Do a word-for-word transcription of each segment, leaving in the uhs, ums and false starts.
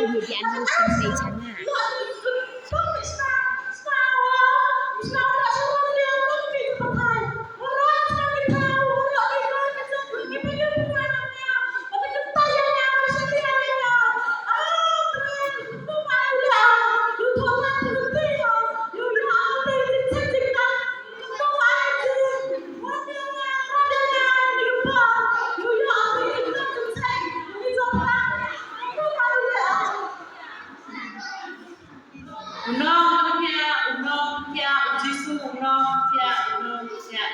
Kemudian, Moses rencana. U nongpynïap, u nongpynïap, u Jisu, u nongpynïap, u nongpynïap.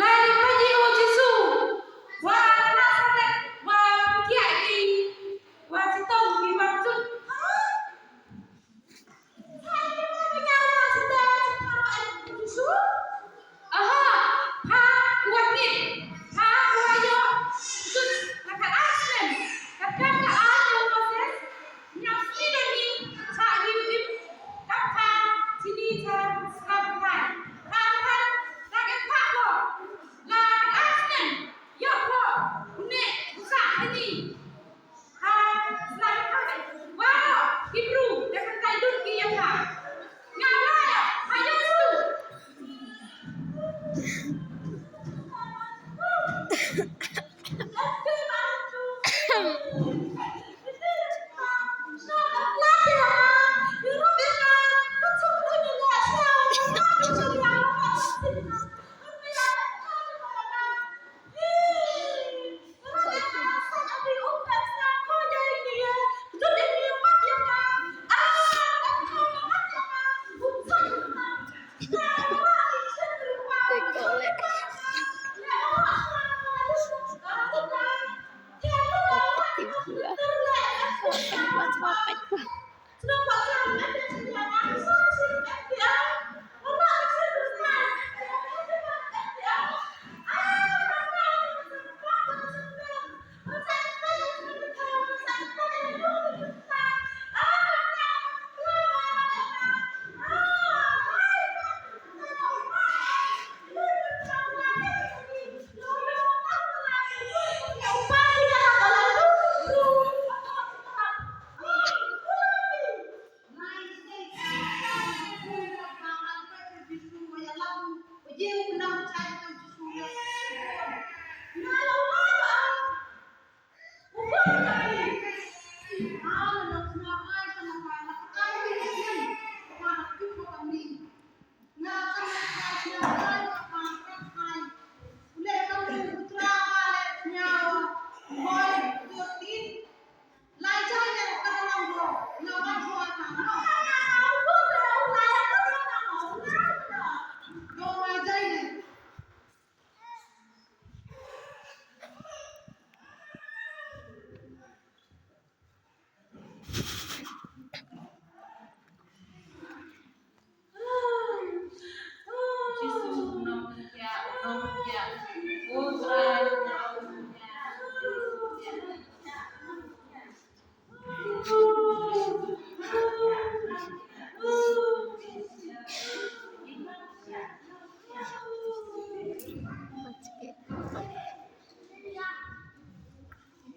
Lai, pynjah ïa u Jisu. Wa na Nasaret, wa pynjah ïa ki, wa chitom ki, wa jut. Aha, ha, wat ngeit. Ha, wa ïoh. Jut, na ka ar snem. Ka kam ka ar ïa u Moses. Ngan sngewthuh ïa ka, ïa u im. Ka kam, sini ka, ka kam. Ka kam, ka kam ko. La ka ar snem. Ïoh ko. Une, usa, ini. Ha, sla ka kam. Wa, Hebru, da kan tai dun ki ïa ka. Nga la, ha, ïoh su.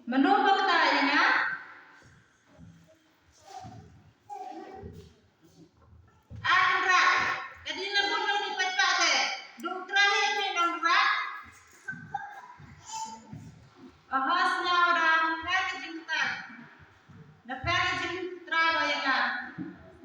Mano ba kata ïa nga? Ah, Kynrad. Ka dei la bun nong ni paidbah te. Dong Kynrad hi ne Nongkynrad? Aha,